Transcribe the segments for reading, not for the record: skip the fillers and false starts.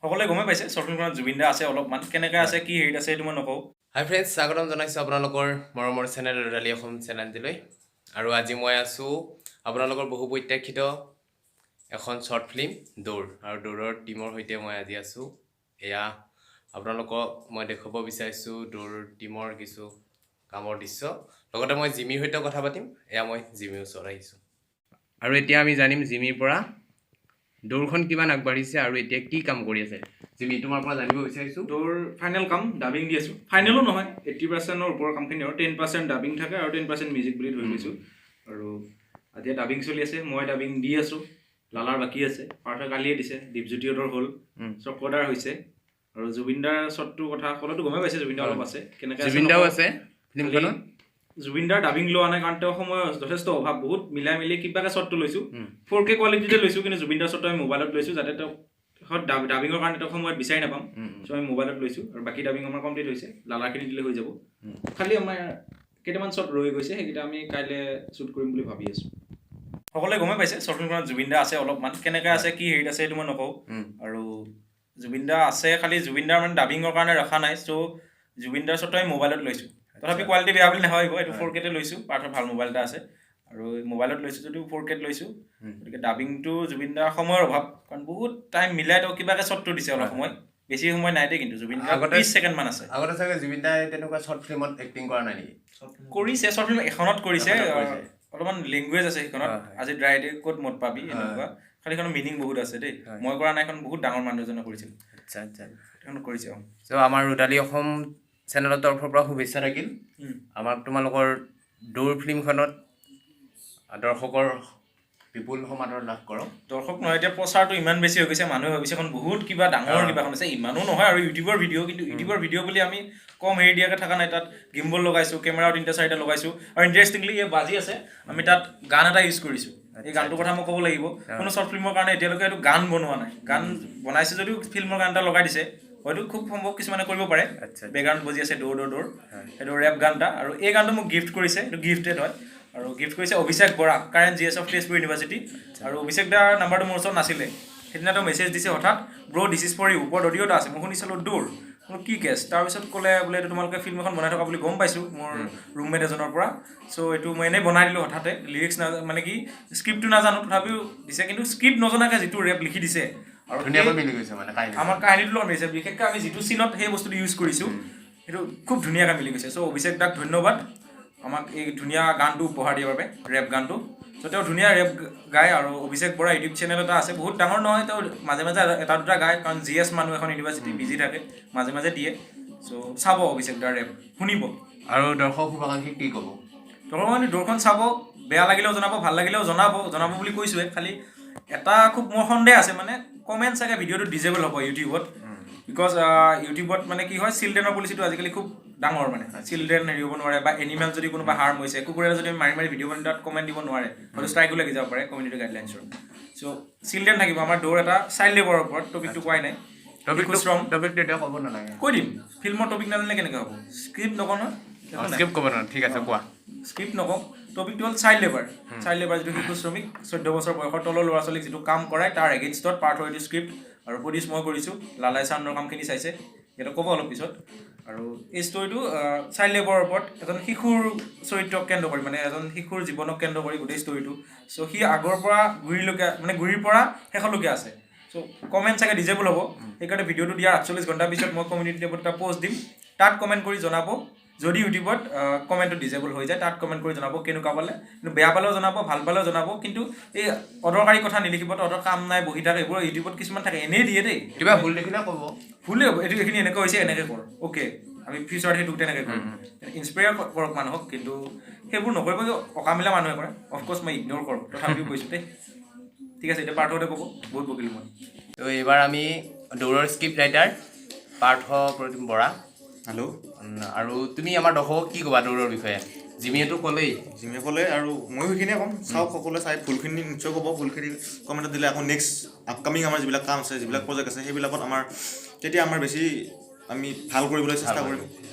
সকলোৱে গমেই পাইছে শ্বৰ্ট ফিল্মখনত জুবিন দা আছে অলপমান। কেনেকৈ আছে, কি হেৰিত আছে, সেইটো মই নকওঁ। হাই ফ্ৰেণ্ডছ, স্বাগতম জনাইছোঁ আপোনালোকৰ মৰমৰ চেনেল ৰ'দালি অসম চেনেলটিলৈ। আৰু আজি মই আছোঁ আপোনালোকৰ বহু প্ৰত্যাশিত এখন শ্বৰ্ট ফিল্ম দৌৰ আৰু দৌৰৰ টীমৰ সৈতে মই আজি আছোঁ। এয়া আপোনালোকক মই দেখুৱাব বিচাৰিছোঁ দৌৰ টীমৰ কিছু কামৰ দৃশ্য। লগতে মই জিমিৰ সৈতে কথা পাতিম। এয়া মই জিমিৰ ওচৰত আহিছোঁ আৰু এতিয়া আমি জানিম জিমিৰ পৰা দৌৰখন কিমান আগবাঢ়িছে আৰু এতিয়া কি কাম কৰি আছে। জিমি, তোমাৰ পৰা জানিব বিচাৰিছোঁ। দৌৰ ফাইনেল কাম ডাবিং দি আছোঁ। ফাইনেলো নহয়, 80%ৰ ওপৰৰ কামখিনি আৰু 10% ডাবিং থাকে আৰু 10% মিউজিক বুলি ধৰি লৈছোঁ। আৰু এতিয়া ডাবিং চলি আছে, মই ডাবিং দি আছোঁ, লালাৰ বাকী আছে, পাৰ্থ কালিয়ে দিছে, দীপজ্যোতিহঁতৰ হ'ল, চক্ৰদাৰ হৈছে আৰু জুবিনদাৰ শ্বটটোৰ কথা ক'লেতো গমেই পাইছে, জুবিনদাৰ অলপ আছে, কেনেকৈ আছে জুবিন দাও নকওঁ। আছে ফিল্মখনত। জুবিনদাৰ ডাবিং লোৱা নাই, কাৰণ তেওঁ সময় যথেষ্ট অভাৱ। বহুত মিলাই মিলি কিবাকে শ্বটটো লৈছোঁ, 4K কোৱালিটিতে লৈছোঁ, কিন্তু জুবিনদাৰ শ্বটটো আমি মোবাইলত লৈছোঁ, যাতে তেওঁক ডাবিঙৰ কাৰণে তেওঁক সময়ত বিচাৰি নাপাম। চ' আমি মোবাইলত লৈছোঁ আৰু বাকী ডাবিং আমাৰ কমপ্লিট হৈছে, লালাখিনি দিলে হৈ যাব। খালি আমাৰ কেইটামান শ্বট ৰৈ গৈছে, সেইকেইটা আমি কাইলৈ শ্বুট কৰিম বুলি ভাবি আছোঁ। সকলোৱে গমেই পাইছে শ্বৰ্ট ফিল্মখনত জুবিন দা আছে অলপমান, কেনেকৈ আছে, কি হেৰিত আছে, সেইটো মই নকওঁ। আৰু জুবিন দা আছে, খালি জুবিন দাৰ মানে ডাবিঙৰ কাৰণে ৰখা নাই। চ' জুবিন দাৰ শ্বটটো আমি মোবাইলত লৈছোঁ, তথাপি কোৱালিটি বেয়া বুলি নাভাবিব। এইটো 4Kতে লৈছোঁ। পাৰ্থৰ ভাল মোবাইল এটা আছে আৰু মোবাইলত লৈছোঁ যদিও 4Kত লৈছোঁ। গতিকে ডাবিংটো জুবিন দাৰ সময়ৰ অভাৱ, কাৰণ বহুত টাইম মিলাই তেওঁ কিবাকে শ্বটটো দিছে। অলপ সময়, বেছি সময় নাই দেই, কিন্তু জুবিন দাৰ 30 ছেকেণ্ডমান আছে। আগতে চাগে জুবিন দাই তেনেকুৱা শ্বৰ্ট ফিল্মত এক্টিং কৰা নাই নেকি? কৰিছে, শ্বৰ্ট ফিল্ম এখনত কৰিছে। এখনত কৰিছে। অলপমান লেংগুৱেজ আছে সেইখনত। হয়, হয়। আজি ড্ৰাই ডে ক'ত মদ পাবি, এনেকুৱা। খালি সেইখনৰ মিনিং বহুত আছে দেই। মই কৰা নাই, এখন বহুত ডাঙৰ মানুহ এজনে কৰিছিল। আচ্ছা আচ্ছা সেইখন কৰিছে, অঁ। চ' আমাৰ ৰ'দালি অসম চেনেলৰ তৰফৰ পৰা শুভেচ্ছা থাকিল। আমাক তোমালোকৰ দৌৰ ফিল্মখনত দৰ্শকৰ বিপুল সমাদৰ লাভ কৰক। দৰ্শক নহয়, এতিয়া প্ৰচাৰটো ইমান বেছি হৈ গৈছে, মানুহে ভাবিছে এখন বহুত কিবা ডাঙৰ কিবা এখন আছে। ইমানো নহয় আৰু ইউটিউবৰ ভিডিঅ', কিন্তু ইউটিউবৰ ভিডিঅ' বুলি আমি কম হেৰি দিয়াকৈ থকা নাই। তাত গিম্বল লগাইছোঁ, কেমেৰাও তিনিটা চাৰিটা লগাইছোঁ আৰু ইণ্টাৰেষ্টিংলি এই বাজি আছে, আমি তাত গান এটা ইউজ কৰিছোঁ। এই গানটোৰ কথা মই ক'ব লাগিব। কোনো শ্বৰ্ট ফিল্মৰ কাৰণে এতিয়ালৈকে এইটো গান বনোৱা নাই। গান বনাইছে যদিও ফিল্মৰ গান এটা লগাই দিছে, হয়তো খুব সম্ভৱ কিছুমানে কৰিব পাৰে। বেকগ্ৰাউণ্ড বজি আছে দৌৰ দৌৰ দৌৰ, সেইটো ৰেপ গান এটা। আৰু এই গানটো মোক গিফ্ট কৰিছে, এইটো গিফ্টেড হয় আৰু গিফ্ট কৰিছে Abhishek Bora, current GS of Tezpur university. আৰু অভিষেক দাৰ নাম্বাৰটো মোৰ ওচৰত নাছিলে। সেইদিনা তেওঁ মেছেজ দিছে হঠাৎ, "Bro, this is for you." ওপৰত অডিঅ' এটা আছে, মই শুনি চালোঁ, দৌৰ। মোৰ কি কেছ? তাৰপিছত ক'লে বোলে এইটো তোমালোকে ফিল্ম এখন বনাই থকা বুলি গম পাইছোঁ মোৰ ৰুমমেট এজনৰ পৰা। চ' এইটো মই এনেই বনাই দিলোঁ হঠাতে। লিৰিক্স না, মানে কি স্ক্ৰিপ্টটো নাজানো, তথাপিও দিছে। কিন্তু স্ক্ৰিপ্ট নজনাকৈ যিটো ৰেপ লিখি দিছে আৰু ধুনীয়াকৈ মিলি গৈছে মানে কাহিনী। আমাৰ কাহিনীটোৰ লগত মিলিছে। বিশেষকৈ আমি যিটো চিনত সেই বস্তুটো ইউজ কৰিছোঁ, সেইটো খুব ধুনীয়াকৈ মিলি গৈছে। চ' অভিষেক দাক ধন্যবাদ আমাক এই ধুনীয়া গানটো উপহাৰ দিয়াৰ বাবে, ৰেপ গানটো। চ' তেওঁ ধুনীয়া ৰেপ গায় আৰু অভিষেক বৰা ইউটিউব চেনেল এটা আছে, বহুত ডাঙৰ নহয়। তেওঁ মাজে মাজে এটা দুটা গায়, কাৰণ জিএছ মানুহ এখন ইউনিভাৰ্চিটি, বিজি থাকে, মাজে মাজে দিয়ে। চ' চাব, অভিষেক দাৰ ৰেপ শুনিব। আৰু দৰ্শক শুভাকাংক্ষীক কি ক'ব? দৰ্শক মানে দৌৰখন চাব, বেয়া লাগিলেও জনাব, ভাল লাগিলেও জনাব। জনাব বুলি কৈছোৱে। খালি এটা খুব মোৰ সন্দেহ আছে, মানে কমেণ্ট চাগে ভিডিঅ'টো ডিজেবল হ'ব ইউটিউবত, because ইউটিউবত মানে কি হয়, চিলড্ৰেনৰ পলিচিটো আজিকালি খুব ডাঙৰ। মানে চিলড্ৰেন হেৰি হ'ব নোৱাৰে বা এনিমেল যদি কোনোবা হাৰ্ম হৈছে, কুকুৰে যদি মাৰি মাৰি ভিডিঅ' বনাই তাত কমেণ্ট দিব নোৱাৰে, হয়তো ষ্ট্ৰাইকো লাগি যাব পাৰে কমিউনিটি গাইডলাইনছৰ। চ' চিলড্ৰেন থাকিব। আমাৰ দৌৰ এটা চাইল্ড লেবাৰৰ ওপৰত, টপিকটো কোৱাই নাই। টপিকটো শ্ৰম। টপিকটো এতিয়া ক'ব নালাগে। কৈ দিম, ফিল্মৰ টপিক নাজানিলে কেনেকৈ হ'ব? স্ক্ৰিপ্ট নকওঁ নহয়, একো নাই। স্ক্ৰিপ্ট ক'ব নালাগে, ঠিক আছে, কোৱা। স্ক্ৰিপ্ট নকওঁ, টপিকটো হ'ল চাইল্ড লেবাৰ। চাইল্ড লেবাৰ যিটো শিশু শ্ৰমিক, 14 বছৰ বয়সৰ তলৰ ল'ৰা ছোৱালীক যিটো কাম কৰায়, তাৰ এগেইনষ্টত পাৰ্থৰ এইটো স্ক্ৰিপ্ট আৰু প্ৰডিউচ মই কৰিছোঁ। লালাই চাউণ্ডৰ কামখিনি চাইছে, সিহঁতক ক'ব অলপ পিছত। আৰু এই ষ্টৰিটো চাইল্ড লেবাৰৰ ওপৰত, এজন শিশুৰ চৰিত্ৰক কেন্দ্ৰ কৰি, মানে এজন শিশুৰ জীৱনক কেন্দ্ৰ কৰি গোটেই ষ্টৰিটো। চ' সি আগৰ পৰা গুৰিলৈকে, মানে গুৰিৰ পৰা শেষলৈকে আছে। চ' কমেণ্ট চাগে ডিজেবল হ'ব, সেইকাৰণে ভিডিঅ'টো দিয়াৰ 48 ঘণ্টাৰ পিছত মই কমিউনিটি টেবত এটা পষ্ট দিম। তাত কমেণ্ট কৰি জনাব। যদি ইউটিউবত কমেণ্টটো ডিজেবল হৈ যায়, তাত কমেণ্ট কৰি জনাব কেনেকুৱা পালে। কিন্তু বেয়া পালেও জনাব, ভাল পালেও জনাব, কিন্তু এই অদৰকাৰী কথা নিলিখিব, তহঁতৰ কাম নাই, বহি থাক, এইবোৰ ইউটিউবত কিছুমান থাকে, এনেই দিয়ে দেই। কিবা ভুল দেখিলে ক'ব। ভুলেই হ'ব, এইটো এইখিনি এনেকৈ হৈছে, এনেকৈ কৰ, অ'কে, আমি ফিউচাৰত সেইটো তেনেকৈ কৰিম। ইনস্পায়াৰ কৰক মানুহক, কিন্তু সেইবোৰ নকৰিব যে অকামিলা মানুহে কৰে। অফক'ৰ্চ মই ইগন'ৰ কৰোঁ, তথাপিও কৈছোঁ দেই। ঠিক আছে, এতিয়া পাৰ্থতে ক'ব, বহুত বকিলোঁ মই। ত' এইবাৰ আমি দৌৰৰ script writer Partha Pratim Bora. Hello'. আৰু তুমি আমাৰ দৰ্শকক কি ক'বা দৌৰৰ বিষয়ে? জিমিয়েতো ক'লেই। জিমিয়ে ক'লে আৰু ময়ো সেইখিনিয়ে ক'ম। চাওক সকলোৱে, চাই ভুলখিনি নিশ্চয় ক'ব। ভুলখিনি কমেণ্টত দিলে আকৌ নেক্সট আপকামিং আমাৰ যিবিলাক কাম আছে, যিবিলাক প্ৰজেক্ট আছে, সেইবিলাকত আমাৰ তেতিয়া আমাৰ বেছি আমি ভাল কৰিবলৈ চেষ্টা কৰিম,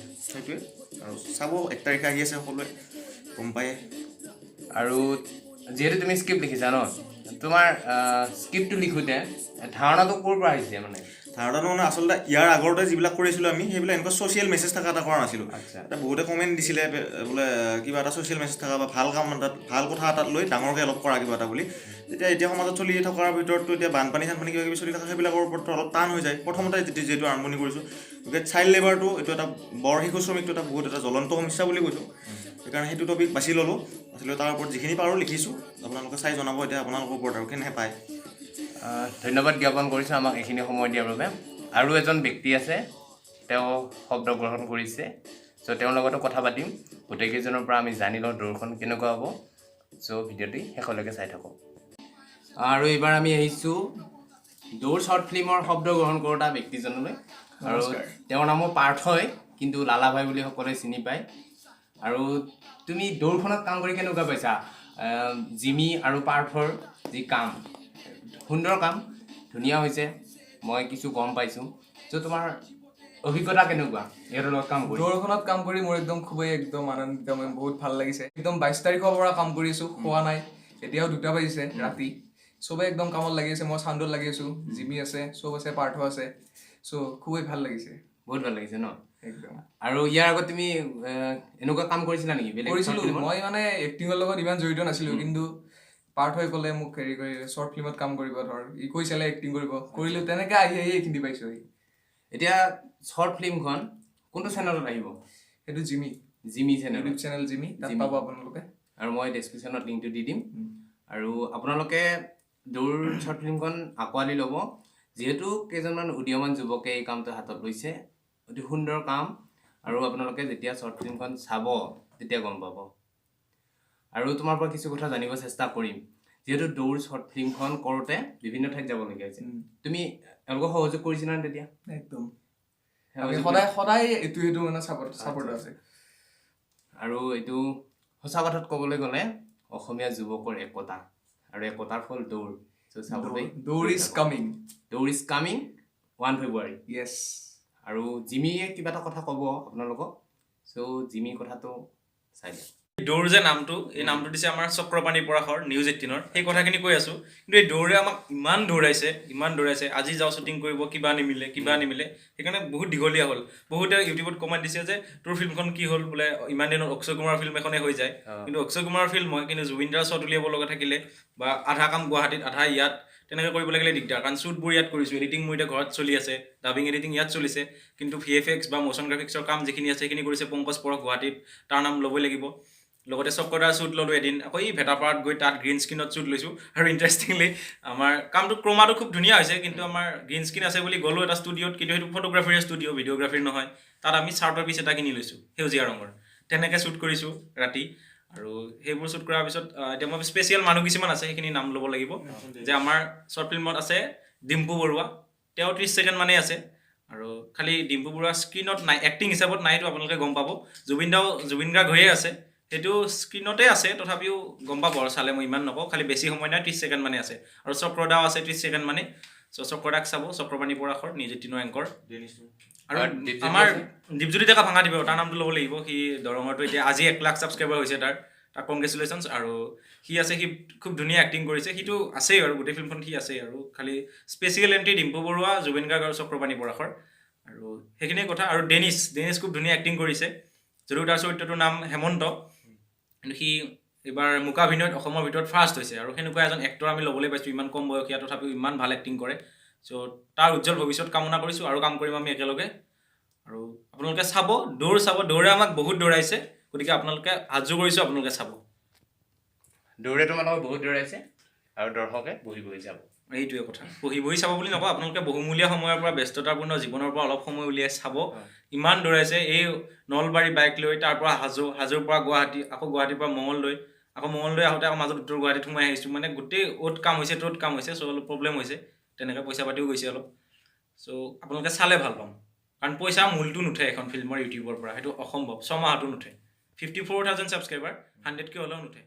সেইটোৱে। আৰু চাব, 1 তাৰিখে আহি আছে, সকলোৱে গম পায়ে। আৰু যিহেতু তুমি স্ক্ৰিপ্ট লিখিছা ন, তোমাৰ স্ক্ৰিপ্টটো লিখোঁতে ধাৰণাটো ক'ৰ পৰা আহিছে মানে? ধাৰণাটো মানে আচলতে ইয়াৰ আগতে যিবিলাক কৰিছিলোঁ আমি, সেইবিলাক এনেকুৱা ছ'চিয়েল মেছেজ থকা এটা কৰা নাছিলোঁ। এটা বহুতে কমেণ্ট দিছিলে বোলে কিবা এটা ছ'চিয়েল মেছেজ থকা বা ভাল কাম এটাত, ভাল কথা এটাত লৈ ডাঙৰকৈ অলপ কৰা কিবা এটা বুলি। তেতিয়া এতিয়া সমাজত চলি থকাৰ ভিতৰততো এতিয়া বানপানী চানপানী কিবা কিবি চলি থকা, সেইবিলাকৰ ওপৰততো অলপ টান হৈ যায়। প্ৰথমতে যিহেতু আৰম্ভণি কৰিছোঁ, গতিকে চাইল্ড লেবাৰটো এইটো এটা বৰ শিশু শ্ৰমিকটো এটা বহুত এটা জ্বলন্ত সমস্যা বুলি কৈছোঁ। সেইকাৰণে সেইটো টপিক বাছি ল'লোঁ, বাছি লৈ তাৰ ওপৰত যিখিনি পাৰোঁ লিখিছোঁ। আপোনালোকে চাই জনাব, এতিয়া আপোনালোকৰ ওপৰত আৰু কেনেকৈ পায়। ধন্যবাদ জ্ঞাপন কৰিছোঁ আমাক এইখিনি সময় দিয়াৰ বাবে। আৰু এজন ব্যক্তি আছে, তেওঁ শব্দ গ্ৰহণ কৰিছে, চ' তেওঁৰ লগতো কথা পাতিম। গোটেইকেইজনৰ পৰা আমি জানি লওঁ দৌৰখন কেনেকুৱা হ'ব। চ' ভিডিঅ'টি শেষলৈকে চাই থাকক। আৰু এইবাৰ আমি আহিছোঁ দৌৰ শ্বৰ্ট ফিল্মৰ শব্দ গ্ৰহণ কৰোঁতা ব্যক্তিজনলৈ আৰু তেওঁৰ নামো পাৰ্থই, কিন্তু লালা ভাই বুলি সকলোৱে চিনি পায়। আৰু তুমি দৌৰখনত কাম কৰি কেনেকুৱা পাইছা? জিমি আৰু পাৰ্থৰ যি কাম, সুন্দৰ কাম, ধুনীয়া হৈছে, মই কিছু গম পাইছোঁ। চ' তোমাৰ অভিজ্ঞতা কেনেকুৱা ইহঁতৰ লগত কাম কৰি? দৌৰখনত কাম কৰি মোৰ একদম খুবেই একদম আনন্দিত, মই বহুত ভাল লাগিছে। একদম 22 তাৰিখৰ পৰা কাম কৰি আছোঁ, খোৱা নাই, এতিয়াও 2টা বাজিছে ৰাতি। চবে একদম কামত লাগি আছে, মই চাউণ্ডত লাগি আছোঁ, জিমি আছে, চব আছে, পাৰ্থ আছে। চ' খুবেই ভাল লাগিছে। বহুত ভাল লাগিছে ন? একদম। আৰু ইয়াৰ আগত তুমি এনেকুৱা কাম কৰিছিলা নেকি বেলেগ কৰিছিলোঁ। short film ত? মই মানে এক্টিঙৰ লগত ইমান জড়িত নাছিলোঁ, কিন্তু পাৰ্থই ক'লে মোক হেৰি কৰি শ্বৰ্ট ফিল্মত কাম কৰিব, ধৰ ই কৈছিলে এক্টিং কৰিব, কৰিলোঁ, তেনেকৈ আহি আহি এইখিনি পাইছোঁ আহি। এতিয়া শ্বৰ্ট ফিল্মখন কোনটো চেনেলত আহিব? সেইটো Jimmy. Jimmy channel. YouTube channel Jimmy, তাত জিমি। পাব আপোনালোকে। আৰু মই ডেছক্ৰিপশ্যনত লিংকটো দি দিম। আৰু আপোনালোকে দৌৰ শ্বৰ্ট ফিল্মখন আঁকোৱালি ল'ব, যিহেতু কেইজনমান উদীয়মান যুৱকে এই কামটো হাতত লৈছে, অতি সুন্দৰ কাম। আৰু আপোনালোকে যেতিয়া শ্বৰ্ট ফিল্মখন চাব তেতিয়া গম পাব। আৰু তোমাৰ পৰা কিছু কথা জানিব চেষ্টা কৰিম, যিহেতু দৌৰ শ্বৰ্ট ফিল্মখন কৰোঁতে বিভিন্ন ঠাইত যাবলগীয়া হৈছে, তুমি এওঁলোকক সহযোগ কৰিছিলা নে তেতিয়া? একদম। সহযোগ সদায় সদায় এইটো সেইটো মানে ছাপৰ্ট আছে। আৰু এইটো সঁচা কথাত ক'বলৈ গ'লে অসমীয়া যুৱকৰ একতা, আৰু একতাৰ ফল দৌৰ। চ' চাবলৈ দৌৰ is coming. দৌৰ is coming 1 February. Yes. আৰু জিমিয়ে কিবা এটা কথা ক'ব আপোনালোকক, চ' জিমিৰ কথাটো চাই দিয়ক। দৌৰ যে নামটো, এই নামটো দিছে আমাৰ চক্ৰপাণি পৰাশৰ নিউজ 18ৰ, সেই কথাখিনি কৈ আছোঁ। কিন্তু এই দৌৰে আমাক ইমান দৌৰাইছে, ইমান দৌৰাইছে, আজি যাওঁ শ্বুটিং কৰিব, কিবা নিমিলে, কিবা নিমিলে, সেইকাৰণে বহুত দীঘলীয়া হ'ল। বহুতে ইউটিউবত কমেণ্ট দিছে যে তোৰ ফিল্মখন কি হ'ল বোলে, ইমান দিনত অক্ষয় কুমাৰৰ ফিল্ম এখনেই হৈ যায়। কিন্তু অক্ষয় কুমাৰৰ ফিল্ম হয়, কিন্তু জুবিন দাৰ শ্বট উলিয়াব লগা থাকিলে বা আধা কাম গুৱাহাটীত আধা ইয়াত, তেনেকৈ কৰিব লাগিলে দিগদাৰ। কাৰণ শ্বুটবোৰ ইয়াত কৰিছোঁ, এডিটিং মোৰ এতিয়া ঘৰত চলি আছে, ডাবিং এডিটিং ইয়াত চলিছে, কিন্তু ভিএফএক্স বা ম'শ্যন গ্ৰাফিক্সৰ কাম যিখিনি আছে সেইখিনি কৰিছে পংকজ পৰশ গুৱাহাটীত, তাৰ নাম ল'বই লাগিব। লগতে চক্ৰদাৰ শ্বুট ল'লোঁ এদিন, আকৌ এই ভেটাপাৰাত গৈ তাত গ্ৰীণ স্ক্ৰীণত শ্বুট লৈছোঁ। আৰু ইণ্টাৰেষ্টিংলি আমাৰ কামটো ক্ৰমাটো খুব ধুনীয়া হৈছে, কিন্তু আমাৰ গ্ৰীণ স্ক্ৰীণ আছে বুলি গ'লোঁ এটা ষ্টুডিঅ'ত, কিন্তু সেইটো ফটোগ্ৰাফীৰে ষ্টুডিঅ', ভিডিঅ'গ্ৰাফীৰ নহয়। তাত আমি চাৰ্টৰ পিচ এটা কিনি লৈছোঁ সেউজীয়া ৰঙৰ, তেনেকৈ শ্বুট কৰিছোঁ ৰাতি। আৰু সেইবোৰ শ্বুট কৰাৰ পিছত এতিয়া মই স্পেচিয়েল মানুহ কিছুমান আছে, সেইখিনি নাম ল'ব লাগিব। যে আমাৰ শ্বৰ্ট ফিল্মত আছে ডিম্পু বৰুৱা, তেওঁ 30 ছেকেণ্ড মানেই আছে, আৰু খালি ডিম্পু বৰুৱা স্ক্ৰীণত নাই, এক্টিং হিচাপত নাই, সেইটো আপোনালোকে গম পাব। জুবিন দাও জুবিন গাৰ্গ হৈয়ে আছে, সেইটো স্ক্ৰীণতে আছে, তথাপিও গম পাব আৰু চালে, মই ইমান নকওঁ, খালি বেছি সময় নাই, 30 ছেকেণ্ড মানে আছে। আৰু চক্ৰদাও আছে 30 ছেকেণ্ড মানে। চ' চক্ৰদাক চাব, চক্ৰপাণি পৰাশৰ নিউজ 18ৰ এংকৰ। আৰু আৰু দীপজ্যোতি আমাৰ আছে? দীপজ্যোতি ডেকা ভাঙা দিব, তাৰ নামটো ল'ব লাগিব। সি দৰঙৰটো এতিয়া আজি 1 লাখ ছাবস্ক্ৰাইবাৰ হৈছে তাৰ, তাক কংগ্ৰেচুলেশ্যনছ। আৰু সি আছে, সি খুব ধুনীয়া এক্টিং কৰিছে, সিটো আছেই আৰু গোটেই ফিল্মখন সি আছেই। আৰু খালি স্পেচিয়েল এণ্ট্ৰি ডিম্পু বৰুৱা, জুবিন গাৰ্গ আৰু চক্ৰপাণি পৰাশৰ, আৰু সেইখিনিয়ে কথা। আৰু ডেনিছ খুব ধুনীয়া এক্টিং কৰিছে, যদিও তাৰ চৰিত্ৰটোৰ নাম হেমন্ত, কিন্তু সি এইবাৰ মূকাভিনয়ত অসমৰ ভিতৰত ফাৰ্ষ্ট হৈছে। আৰু সেনেকুৱা এজন এক্টৰ আমি ল'বলৈ পাইছোঁ, ইমান কম বয়সীয়া, তথাপিও ইমান ভাল এক্টিং কৰে। চ' তাৰ উজ্জ্বল ভৱিষ্যত কামনা কৰিছোঁ, আৰু কাম কৰিম আমি একেলগে। আৰু আপোনালোকে চাব, দৌৰ চাব, দৌৰে আমাক বহুত দৌৰাইছে, গতিকে আপোনালোকে সাজু কৰিছোঁ, আপোনালোকে চাব। দৌৰে তোমালোকক বহুত দৌৰাইছে আৰু দৰ্শকে বহি বহি যাব। এইটোৱে কথা, বহি বহি চাব বুলি নকওঁ, আপোনালোকে বহুমূলীয়া সময়ৰ পৰা, ব্যস্ততাপূৰ্ণ জীৱনৰ পৰা অলপ সময় উলিয়াই চাব। ইমান দৌৰাইছে, এই নলবাৰী বাইক লৈ, তাৰ পৰা হাজো, হাজোৰ পৰা গুৱাহাটী, আকৌ গুৱাহাটীৰ পৰা মঙলদৈ, আকৌ মঙলদৈ আহোঁতে আকৌ মাজত উত্তৰ গুৱাহাটীত সোমাই আহিছোঁ। মানে গোটেই অ'ত কাম হৈছে, ত'ত কাম হৈছে, চ' অলপ প্ৰব্লেম হৈছে, তেনেকৈ পইচা পাতিও গৈছে অলপ। চ' আপোনালোকে চালে ভাল পাম, কাৰণ পইচা মূলটো নুঠে এখন ফিল্মৰ ইউটিউবৰ পৰা, সেইটো অসম্ভৱ, ছমাহতো নুঠে। 54,000 ছাবস্ক্ৰাইবাৰ, 100K হ'লেও নুঠে।